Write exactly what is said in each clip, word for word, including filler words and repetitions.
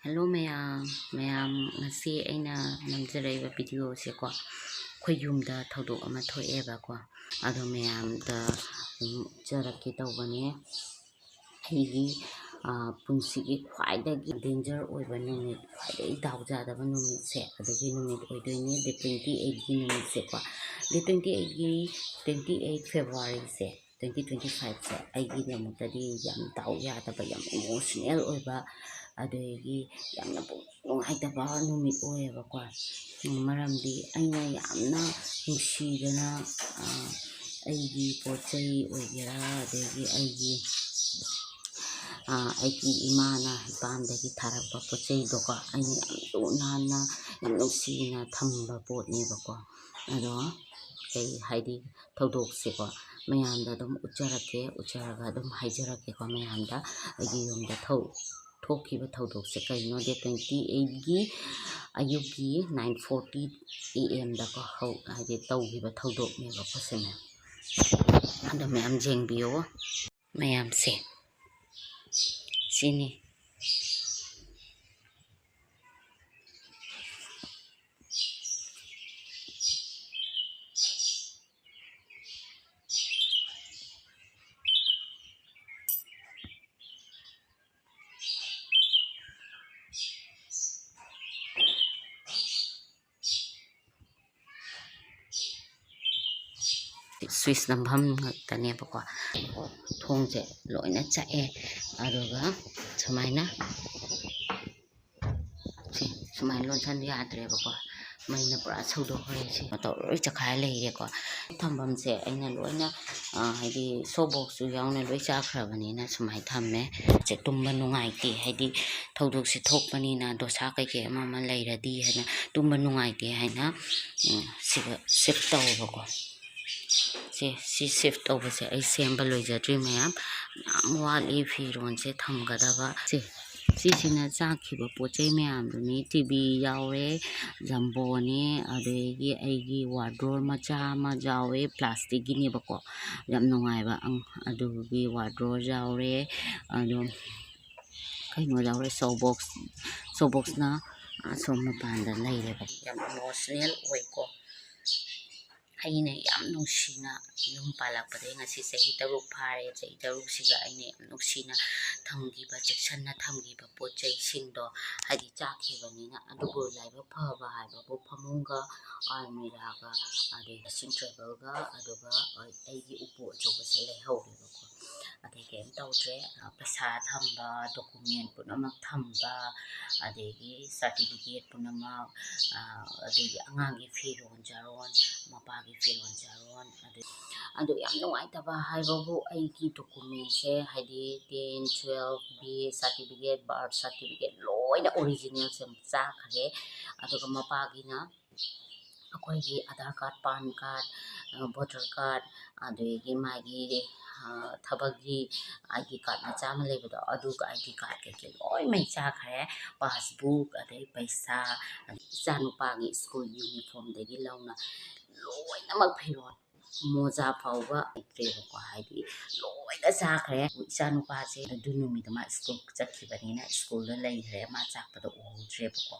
Hello ꯃꯌꯥꯝ, ꯃꯌꯥꯝ ꯉꯁꯤ ꯑꯩꯅ ꯅꯝꯖꯔꯛꯏꯕ ꯚꯤꯗꯤꯑꯣꯁꯦꯀꯣ, ꯑꯩꯈꯣꯏ ꯌꯨꯝꯗ ꯊꯧꯗꯣꯛ ꯑꯃ ꯊꯣꯛꯑꯦꯕꯀꯣ꯫ ꯑꯗꯣ ꯃꯌꯥꯝꯗ ꯑꯗꯨꯝ ꯎꯠꯆꯔꯛꯀꯦ ꯇꯧꯕꯅꯦ꯫ ꯑꯩꯒꯤ, ꯑ, ꯄꯨꯟꯁꯤꯒꯤ ꯈ꯭ꯋꯥꯏꯗꯒꯤ danger ꯑꯣꯏꯕ ꯅꯨꯃꯤꯠ, ꯈ꯭ꯋꯥꯏꯗꯒꯤ ꯗꯥꯎ ꯌꯥꯗꯕ ꯅꯨꯃꯤꯠꯁꯦ, ꯑꯗꯨꯒꯤ ꯅꯨꯃꯤꯠ ꯑꯣꯏꯗꯣꯏꯅꯦ, date twenty eightꯀꯤ ꯅꯨꯃꯤꯠꯁꯦꯀꯣ꯫ Date twenty eightꯀꯤ, twenty eight Februaryꯁꯦ, twenty twenty fiveꯁꯦ ꯑꯩꯒꯤꯗꯃꯛꯇꯗꯤ ꯌꯥꯝ ꯗꯥꯎ ꯌꯥꯗꯕ, ꯌꯥꯝ emotional ꯑꯣꯏꯕ, ꯑꯗꯒꯤ ꯌꯥꯝꯅ ꯄꯨꯛꯅꯤꯡ ꯅꯨꯡꯉꯥꯏꯇꯕ ꯅꯨꯃꯤꯠ ꯑꯣꯏꯌꯦꯕꯀꯣ꯫ ꯎꯝ, ꯃꯔꯝꯗꯤ ꯑꯩꯅ ꯌꯥꯝꯅ ꯅꯨꯡꯁꯤꯗꯅ, ꯑ, ꯑꯩꯒꯤ ꯄꯣꯠ ꯆꯩ ꯑꯣꯏꯒꯦꯔꯥ, ꯑꯗꯒꯤ ꯑꯩꯒꯤ, ꯑ, ꯑꯩꯒꯤ ꯏꯃꯥꯅ ꯏꯄꯥꯝꯗꯒꯤ ꯊꯥꯔꯛꯄ ꯄꯣꯠ ꯆꯩꯗꯣꯀꯣ, ꯑꯩꯅ ꯌꯥꯝ ꯂꯨ ꯅꯥꯟꯅ, ꯌꯥꯝ ꯅꯨꯡꯁꯤꯅ ꯊꯝꯕ ꯄꯣꯠꯅꯦꯕꯀꯣ꯫ ꯑꯗꯣ ꯀꯩ ꯍꯥꯏꯗꯤ, ꯊꯧꯗꯣꯛꯁꯦꯀꯣ ꯃꯌꯥꯝꯗ ꯑꯗꯨꯝ ꯎꯠꯆꯔꯛꯀꯦ, ꯎꯠꯆꯔꯒ ꯑꯗꯨꯝ ꯍꯥꯏꯖꯔꯛꯀꯦꯀꯣ ꯃꯌꯥꯝꯗ꯫ ꯑꯩꯒꯤ ꯌꯨꯝꯗ ꯊꯧ-, ꯊꯣꯛꯈꯤꯕ ꯊꯧꯗꯣꯛꯁꯦ ꯀꯩꯅꯣ, date twenty eightꯀꯤ ꯑꯌꯨꯛꯀꯤ nine forty A Mꯗꯀꯣ ꯍꯧ-, ꯍꯥꯏꯗꯤ ꯇꯧꯈꯤꯕ ꯊꯧꯗꯣꯛꯅꯦꯕꯀꯣ ꯁꯦ ꯃꯌꯥꯝ꯫ ꯑꯗꯣ ꯃꯌꯥꯝ ꯌꯦꯡꯕꯤꯌꯣ꯫ ꯃꯌꯥꯝꯁꯦ ꯁꯤꯅꯤ꯫ Switch ꯅꯝꯐꯝ ꯉꯥꯛꯇꯅꯦꯕꯀꯣ꯫ ꯊꯣꯡꯁꯦ ꯂꯣꯏꯅ ꯆꯥꯛꯑꯦ꯫ ꯑꯗꯨꯒ ꯁꯨꯃꯥꯏꯅ ꯁꯤ ꯁꯨꯃꯥꯏꯅ ꯂꯣꯟꯁꯟ ꯌꯥꯗ꯭ꯔꯦꯕꯀꯣ, ꯃꯩꯅ ꯄꯨꯔꯥ ꯁꯧꯗꯣꯛꯈ꯭ꯔꯦ꯫ ꯁꯤ ꯃꯇꯧ ꯂꯣꯏ ꯆꯈꯥꯏ ꯂꯩꯔꯦꯀꯣ꯫ ꯊꯝꯐꯝꯁꯦ ꯑꯩꯅ ꯂꯣꯏꯅ, ꯑ, ꯍꯥꯏꯗꯤ soap boxꯁꯨ ꯌꯥꯎꯅ ꯂꯣꯏ ꯆꯥꯈ꯭ꯔꯕꯅꯤꯅ ꯁꯨꯃꯥꯏꯅ ꯊꯝꯃꯦ꯫ ꯁꯦ ꯇꯨꯝꯕ ꯅꯨꯡꯉꯥꯏꯇꯦ, ꯍꯥꯏꯗꯤ ꯊꯧꯗꯣꯛꯁꯦ ꯊꯣꯛꯄꯅꯤꯅ ꯗꯣꯁꯥ ꯀꯩꯀꯩ ꯑꯃ ꯑꯃ ꯂꯩꯔꯗꯤ ꯍꯥꯏꯅ ꯇꯨꯝꯕ ꯅꯨꯡꯉꯥꯏꯇꯦ ꯍꯥꯏꯅ, ꯎꯝ, ꯁꯤꯒ shift ꯇꯧꯕꯀꯣ꯫ ꯁꯦ, ꯁꯤ shift ꯇꯧꯕꯁꯦ ꯑꯩ ꯁꯦꯝꯕ ꯂꯣꯏꯖꯗ꯭ꯔꯤ ꯃꯌꯥꯝ, ꯌꯥꯝ ꯋꯥꯠꯂꯤ ꯐꯤꯔꯣꯟꯁꯦ ꯊꯝꯒꯗꯕ꯫ ꯁꯦ, ꯁꯤꯁꯤꯅ ꯆꯥꯛꯈꯤꯕ ꯄꯣꯠ ꯆꯩ ꯃꯌꯥꯝꯗꯨꯅꯤ꯫ TV ꯌꯥꯎꯔꯦ, ꯖꯝꯕꯣꯅꯦ, ꯑꯗꯒꯤ ꯑꯩꯒꯤ wardrobe ꯃꯆꯥ ꯑꯃ ꯌꯥꯎꯔꯦ, plasticꯀꯤꯅꯦꯕꯀꯣ, ꯌꯥꯝ ꯅꯨꯡꯉꯥꯏꯕ꯫ ꯑꯪ, ꯑꯗꯨꯒꯤ wardrobe ꯌꯥꯎꯔꯦ꯫ ꯑꯗꯣ ꯀꯩꯅꯣ ꯌꯥꯎꯔꯦ, ꯁꯣ ꯕꯣꯛꯁ, ꯁꯣ ꯕꯣꯛꯁꯅ ꯑꯁꯣꯝ ꯃꯄꯥꯟꯗ ꯂꯩꯔꯦꯕ꯫ ꯌꯥꯝ ꯏꯃꯣꯁꯅꯦꯜ ꯑꯣꯏꯀꯣ꯫ ꯑꯩꯅ ꯌꯥꯝ ꯅꯨꯡꯁꯤꯅ ꯌꯨꯝ ꯄꯥꯜꯂꯛꯄꯗꯒꯤ ꯉꯁꯤ ꯆꯍꯤ ꯇꯔꯨꯛ ꯐꯥꯔꯦ꯫ ꯆꯍꯤ ꯇꯔꯨꯛꯁꯤꯒ ꯑꯩꯅ ꯌꯥꯝ ꯅꯨꯡꯁꯤꯅ ꯊꯝꯈꯤꯕ, ꯆꯦꯛꯁꯤꯟꯅ ꯊꯝꯈꯤꯕ ꯄꯣꯠ ꯆꯩꯁꯤꯡꯗꯣ, ꯍꯥꯏꯗꯤ ꯆꯥꯈꯤꯕꯅꯤꯅ꯫ ꯑꯗꯨꯕꯨ ꯂꯥꯏꯕꯛ ꯐꯕ ꯍꯥꯏꯕꯕꯨ ꯐꯃꯨꯡꯒ, ꯑꯜꯃꯤꯔꯥꯒ, ꯑꯗꯩ dressing tableꯒ, ꯑꯗꯨꯒ ꯑꯩꯒꯤ ꯎꯄꯨ ꯑꯆꯧꯕꯁꯦ ꯂꯩꯍꯧꯔꯦꯕꯀꯣ꯫ ꯑꯇꯩ ꯀꯩꯝ ꯇꯧꯗ꯭ꯔꯦ꯫ ꯄꯩꯁꯥ ꯊꯝꯕ, document ꯄꯨꯝꯅꯃꯛ ꯊꯝꯕ, ꯑꯗꯒꯤ certificate ꯄꯨꯝꯅꯃꯛ, ꯑꯗꯒꯤ ꯑꯉꯥꯡꯒꯤ ꯐꯤꯔꯣꯟ ꯆꯥꯔꯣꯟ, ꯃꯄꯥꯒꯤ ꯐꯤꯔꯣꯟ ꯆꯥꯔꯣꯟ, ꯑꯗꯨ, ꯑꯗꯨ ꯌꯥꯝ ꯅꯨꯡꯉꯥꯏꯇꯕ ꯍꯥꯏꯕꯕꯨ ꯑꯩꯒꯤ documentꯁꯦ, ꯍꯥꯏꯗꯤ ten, twelve, B A certificate, birth certificate ꯂꯣꯏꯅ originalꯁꯦ ꯑꯃꯨꯛ ꯆꯥꯈ꯭ꯔꯦ꯫ ꯑꯗꯨꯒ ꯃꯄꯥꯒꯤꯅ ꯑꯩꯈꯣꯏꯒꯤ Aadhaar card, PAN card, voter card, ꯑꯗꯒꯤ ꯃꯥꯒꯤ, ꯊꯕꯛꯀꯤ ID card ꯃꯆꯥ ꯑꯃ ꯂꯩꯕꯗꯣ, ꯑꯗꯨꯒ ID card ꯀꯩꯀꯩ ꯂꯣꯏ ꯃꯩ ꯆꯥꯈ꯭ꯔꯦ꯫ Passbook, ꯑꯗꯩ ꯄꯩꯁꯥ, ꯑꯗꯩ ꯏꯆꯥꯅꯨꯄꯥꯒꯤ school uniformꯗꯒꯤ ꯂꯧꯅ ꯂꯣꯏꯅꯃꯛ, ꯐꯤꯔꯣꯜ, ꯃꯣꯖꯥ ꯐꯥꯎꯕ ꯂꯩꯇ꯭ꯔꯦꯕꯀꯣ, ꯍꯥꯏꯗꯤ ꯂꯣꯏꯅ ꯆꯥꯈ꯭ꯔꯦ꯫ ꯏꯆꯥꯅꯨꯄꯥꯁꯦ ꯑꯗꯨ ꯅꯨꯃꯤꯠꯇ ꯃꯥ school ꯆꯠꯈꯤꯕꯅꯤꯅ schoolꯗ ꯂꯩꯈ꯭ꯔꯦ, ꯃꯥ ꯆꯥꯛꯄꯗꯣ ꯎꯍꯧꯗ꯭ꯔꯦꯕꯀꯣ꯫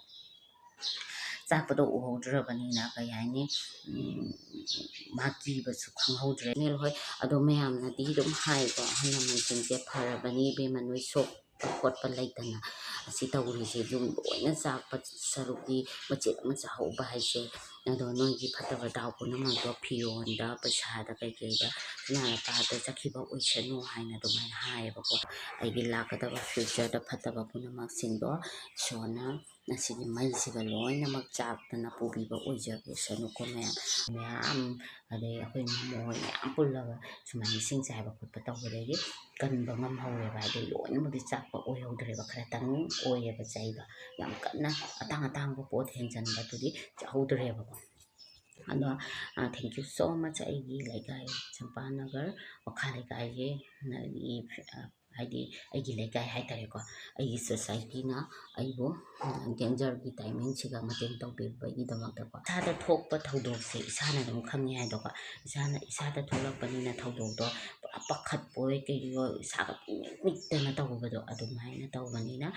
ꯆꯥꯛꯄꯗꯣ ꯎꯍꯧꯗ꯭ꯔꯕꯅꯤꯅ, ꯀꯩ ꯍꯥꯏꯅꯤ, ꯃꯥ ꯀꯤꯕꯁꯨ ꯈꯪꯍꯧꯗ꯭ꯔꯦ꯫ ꯍꯣꯏ, ꯑꯗꯣ ꯃꯌꯥꯝꯅꯗꯤ ꯑꯗꯨꯝ ꯍꯥꯏꯀꯣ, ꯑꯍꯜ ꯂꯃꯟꯁꯤꯡꯁꯦ, "ꯐꯔꯕꯅꯤ ꯏꯕꯦꯝꯃ, ꯅꯣꯏ ꯁꯣꯛꯄ ꯈꯣꯠꯄ ꯂꯩꯇꯅ ꯑꯁꯤ ꯇꯧꯔꯤꯁꯦ, ꯌꯨꯝ ꯂꯣꯏꯅ ꯆꯥꯛꯄ ꯁꯔꯨꯛꯇꯤ ꯃꯆꯦꯠ ꯑꯃ ꯆꯥꯍꯧꯕ ꯍꯥꯏꯁꯦ, ꯑꯗꯣ ꯅꯣꯏꯒꯤ ꯐꯠꯇꯕ ꯗꯥꯎ ꯄꯨꯝꯅꯃꯛꯇꯣ ꯐꯤꯔꯣꯟꯗ, ꯄꯩꯁꯥꯗ, ꯀꯩꯀꯩꯗ, ꯁꯅꯥ ꯂꯨꯄꯥꯗ ꯆꯠꯈꯤꯕ ꯑꯣꯏꯁꯅꯨ" ꯍꯥꯏꯅ ꯑꯗꯨꯃꯥꯏꯅ ꯍꯥꯏꯌꯦꯕꯀꯣ꯫ ꯑꯩꯒꯤ ꯂꯥꯛꯀꯗꯕ futureꯗ ꯐꯠꯇꯕ ꯄꯨꯝꯅꯃꯛꯁꯤꯡꯗꯣ ꯏꯁꯣꯔꯅ ꯉꯁꯤꯒꯤ ꯃꯩꯁꯤꯒ ꯂꯣꯏꯅꯃꯛ ꯆꯥꯛꯇꯅ ꯄꯨꯕꯤꯕ ꯑꯣꯏꯖꯔꯁꯅꯨꯀꯣ ꯃꯌꯥꯝ꯫ ꯃꯌꯥꯝ, ꯑꯗꯩ ꯑꯩꯈꯣꯏ ꯃꯃꯣ ꯍꯣꯏ ꯃꯌꯥꯝ ꯄꯨꯜꯂꯒ ꯁꯨꯃꯥꯏꯅ ꯏꯁꯤꯡ ꯆꯥꯏꯕ ꯈꯣꯠꯄ ꯇꯧꯕꯗꯒꯤ ꯀꯟꯕ ꯉꯝꯍꯧꯔꯦꯕ꯫ ꯍꯥꯏꯗꯤ ꯂꯣꯏꯅꯃꯛꯇꯤ ꯆꯥꯛꯄ ꯑꯣꯏꯍꯧꯗ꯭ꯔꯦꯕ, ꯈꯔꯇꯪ ꯑꯣꯏꯌꯦꯕ ꯆꯩꯕ꯫ ꯌꯥꯝ ꯀꯟꯅ ꯑꯇꯥꯡ ꯑꯇꯥꯡꯕ ꯄꯣꯠ ꯍꯦꯟꯖꯟꯕꯗꯨꯗꯤ ꯆꯥꯍꯧꯗ꯭ꯔꯦꯕꯀꯣ꯫ ꯑꯗꯣ, thank you so much ꯑꯩꯒꯤ ꯂꯩꯀꯥꯏ ꯆꯝꯄꯥꯅꯒꯔ ꯋꯥꯈꯥ ꯂꯩꯀꯥꯏꯒꯤ, ꯅ-, ꯒꯤ, ꯑ, ꯍꯥꯏꯗꯤ ꯑꯩꯒꯤ ꯂꯩꯀꯥꯏ ꯍꯥꯏꯇꯥꯔꯦꯀꯣ, ꯑꯩꯒꯤ ꯁꯣꯁꯥꯏꯇꯤꯅ ꯑꯩꯕꯨ ꯗꯦꯟꯖꯔꯒꯤ ꯇꯥꯏꯃꯤꯡꯁꯤꯒ ꯃꯇꯦꯡ ꯇꯧꯕꯤꯕꯒꯤꯗꯃꯛꯇꯀꯣ꯫ ꯏꯁꯥꯗ ꯊꯣꯛꯄ ꯊꯧꯗꯣꯛꯁꯦ ꯏꯁꯥꯅ ꯑꯗꯨꯝ ꯈꯪꯉꯦ ꯍꯥꯏꯗꯣꯀꯣ꯫ ꯏꯁꯥꯅ, ꯏꯁꯥꯗ ꯊꯣꯛꯂꯛꯄꯅꯤꯅ ꯊꯧꯗꯣꯛꯇꯣ ꯄꯨꯔꯥ ꯄꯥꯈꯠꯄꯣꯏ ꯀꯩꯑꯣꯏ ꯏꯁꯥꯒ ꯄꯨꯡꯅꯤꯛ ꯅꯤꯛꯇꯅ ꯇꯧꯕꯗꯣ ꯑꯗꯨꯃꯥꯏꯅ ꯇꯧꯕꯅꯤꯅ,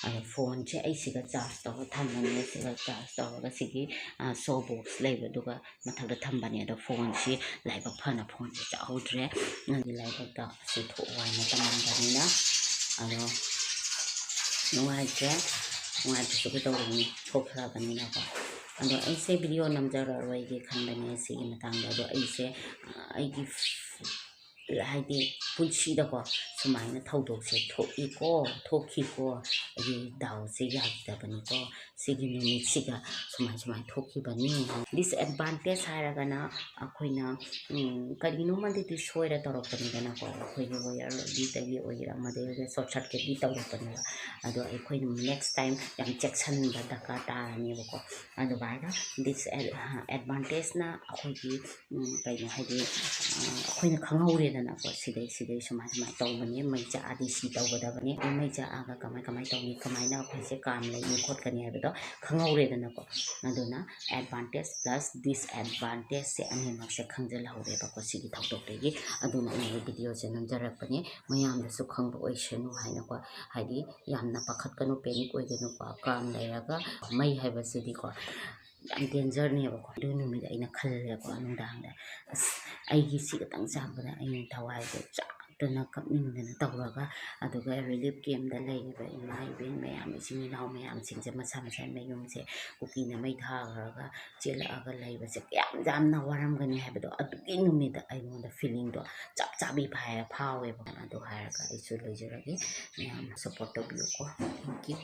ꯑꯗꯣ ꯐꯣꯟꯁꯦ ꯑꯩ ꯁꯤꯒ ꯆꯥꯔꯖ ꯇꯧꯔ ꯊꯝꯕꯅꯦ꯫ ꯁꯤꯒ ꯆꯥꯔꯖ ꯇꯧꯔꯒ ꯁꯤꯒꯤ, ꯑ, ꯁꯣ ꯕꯣꯛꯁ ꯂꯩꯕꯗꯨꯒ ꯃꯊꯛꯇ ꯊꯝꯕꯅꯦ꯫ ꯑꯗꯣ ꯐꯣꯟꯁꯤ ꯂꯥꯏꯕꯛ ꯐꯅ ꯐꯣꯟꯁꯤ ꯆꯥꯍꯧꯗ꯭ꯔꯦ꯫ ꯅꯪꯒꯤ ꯂꯥꯏꯕꯛꯇ ꯑꯁꯤ ꯊꯣꯛꯑꯣ ꯍꯥꯏꯅ ꯇꯝꯃꯝꯕꯅꯤꯅ, ꯑꯗꯣ ꯅꯨꯡꯉꯥꯏꯇ꯭ꯔꯦ꯫ ꯅꯨꯡꯉꯥꯏꯇ꯭ꯔꯁꯨ ꯀꯩꯗꯧꯔꯨꯅꯤ, ꯊꯣꯛꯈ꯭ꯔꯕꯅꯤꯅꯀꯣ꯫ ꯑꯗꯣ ꯑꯩꯁꯦ ꯚꯤꯗꯤꯑꯣ ꯅꯝꯖꯔꯔꯣꯏꯒꯦ ꯈꯟꯕꯅꯦ ꯁꯤꯒꯤ ꯃꯇꯥꯡꯗ꯫ ꯑꯗꯣ ꯑꯩꯁꯦ, ꯑ, ꯑꯩꯒꯤ ꯍꯥꯏꯗꯤ ꯄꯨꯟꯁꯤꯗꯀꯣ ꯁꯨꯃꯥꯏꯅ ꯊꯧꯗꯣꯛꯁꯦ ꯊꯣꯛꯏꯀꯣ, ꯊꯣꯛꯈꯤꯀꯣ, ꯑꯩꯒꯤ ꯗꯥꯎꯁꯦ ꯌꯥꯈꯤꯗꯕꯅꯤꯀꯣ, ꯁꯤꯒꯤ ꯅꯨꯃꯤꯠꯁꯤꯒ ꯁꯨꯃꯥꯏ ꯁꯨꯃꯥꯏꯅ ꯊꯣꯛꯈꯤꯕꯅꯤ꯫ ꯗꯤꯁꯑꯦꯗꯚꯥꯟꯇꯦꯖ ꯍꯥꯏꯔꯒꯅ ꯑꯩꯈꯣꯏꯅ, ꯎꯝ, ꯀꯔꯤꯅꯣꯃꯗꯤ ꯁꯣꯏꯔ ꯇꯧꯔꯛꯄꯅꯤꯗꯅꯀꯣ, ꯑꯩꯈꯣꯏꯒꯤ ꯋꯦꯌꯔꯒꯤꯗꯒꯤ ꯑꯣꯏꯒꯦꯔꯥ ꯑꯃꯗꯒꯤ ꯑꯣꯏꯒꯦꯔꯥ ꯁꯣꯔꯠ ꯁꯔꯀ꯭ꯌꯨꯠꯇꯤ ꯇꯧꯔꯛꯄꯅꯦꯕ꯫ ꯑꯗꯣ ꯑꯩꯈꯣꯏꯅ ꯅꯦꯛꯁ ꯇꯥꯏꯝ ꯌꯥꯝ ꯆꯦꯛꯁꯤꯟꯕ ꯗꯔꯀꯥꯔ ꯇꯥꯔꯅꯦꯕꯀꯣ꯫ ꯑꯗꯨꯃꯥꯏꯅ ꯗꯤꯁꯑꯦꯗꯚꯥꯟꯇꯦꯖꯅ ꯑꯩꯈꯣꯏꯒꯤ, ꯎꯝ, ꯀꯩꯅꯣ ꯍꯥꯏꯗꯤ, ꯑ, ꯑꯩꯈꯣꯏꯅ ꯈꯪꯍꯧꯔꯦꯗꯅꯀꯣ, ꯁꯤꯗꯩ ꯁꯤꯗꯩ ꯁꯨꯃꯥꯏ ꯁꯨꯃꯥꯏꯅ ꯇꯧꯕꯅꯤ, ꯃꯩ ꯆꯥꯛꯑꯗꯤ ꯁꯤ ꯇꯧꯒꯗꯕꯅꯤ, ꯃꯩ ꯆꯥꯛꯑꯒ ꯀꯃꯥꯏ ꯀꯃꯥꯏ ꯇꯧꯅꯤ, ꯀꯃꯥꯏꯅ ꯑꯩꯈꯣꯏꯁꯦ ꯀꯥꯝ ꯂꯩꯅꯤ ꯈꯣꯠꯀꯅꯤ ꯍꯥꯏꯕꯗꯣ ꯈꯪꯍꯧꯔꯦꯗꯅꯀꯣ꯫ ꯑꯗꯨꯅ ꯑꯦꯗꯚꯥꯟꯇꯦꯖ ꯄ꯭ꯂꯁ ꯗꯤꯁꯑꯦꯗꯚꯥꯟꯇꯦꯖꯁꯦ ꯑꯅꯤꯃꯛꯁꯦ ꯈꯪꯖꯤꯜꯍꯧꯔꯦꯕꯀꯣ ꯁꯤꯒꯤ ꯊꯧꯗꯣꯛꯇꯒꯤ꯫ ꯑꯗꯨꯅ ꯑꯩꯅ ꯚꯤꯗꯤꯑꯣꯁꯦ ꯅꯝꯖꯔꯛꯄꯅꯦ, ꯃꯌꯥꯝꯗꯁꯨ ꯈꯪꯕ ꯑꯣꯏꯁꯅꯨ ꯍꯥꯏꯅꯀꯣ꯫ ꯍꯥꯏꯗꯤ ꯌꯥꯝꯅ ꯄꯥꯈꯠꯀꯅꯨ, ꯄꯦꯅꯤꯛ ꯑꯣꯏꯒꯅꯨꯀꯣ꯫ ꯀꯥꯝ ꯂꯩꯔꯒ ꯃꯩ ꯍꯥꯏꯕꯁꯤꯗꯤꯀꯣ ꯌꯥꯝ ꯗꯦꯟꯖꯔꯅꯦꯕꯀꯣ꯫ ꯑꯗꯨ ꯅꯨꯃꯤꯠ ꯑꯩꯅ ꯈꯜꯂꯦꯀꯣ ꯅꯨꯡꯗꯥꯡꯗ, ꯑꯁ, ꯑꯩꯒꯤ ꯁꯤ ꯈꯛꯇꯪ ꯆꯥꯛꯄꯗ ꯑꯩꯅ ꯊꯋꯥꯏꯁꯦ ꯆꯥꯛꯇꯅ ꯀꯞꯅꯤꯡꯗꯅ ꯇꯧꯔꯒ, ꯑꯗꯨꯒ ꯔꯤꯂꯤꯐ ꯀꯦꯝꯗ ꯂꯩꯔꯤꯕ ꯏꯃꯥ ꯏꯕꯦꯟ ꯃꯌꯥꯝ, ꯏꯆꯤꯟ ꯏꯅꯥꯎ ꯃꯌꯥꯝꯁꯤꯡꯁꯦ ꯃꯁꯥ ꯃꯁꯥ ꯃꯌꯨꯝꯁꯦ ꯀꯨꯀꯤꯅ ꯃꯩ ꯊꯥꯈ꯭ꯔꯒ ꯆꯦꯜꯂꯛꯑꯒ ꯂꯩꯕꯁꯦ ꯀꯌꯥꯝ ꯌꯥꯝꯅ ꯋꯥꯔꯝꯒꯅꯤ ꯍꯥꯏꯕꯗꯣ ꯑꯗꯨꯒꯤ ꯅꯨꯃꯤꯠꯇ ꯑꯩꯉꯣꯟꯗ ꯐꯤꯂꯤꯡꯗꯣ ꯆꯞ ꯆꯥꯕꯤ ꯐꯥꯎꯋꯦꯕ꯫ ꯑꯗꯨ ꯍꯥꯏꯔꯒ ꯑꯩꯁꯨ ꯂꯣꯏꯖꯔꯒꯦ꯫ ꯃꯌꯥꯝꯅ ꯁꯞꯄꯣꯔꯠ ꯇꯧꯕꯤꯌꯨꯀꯣ꯫ Thank you꯫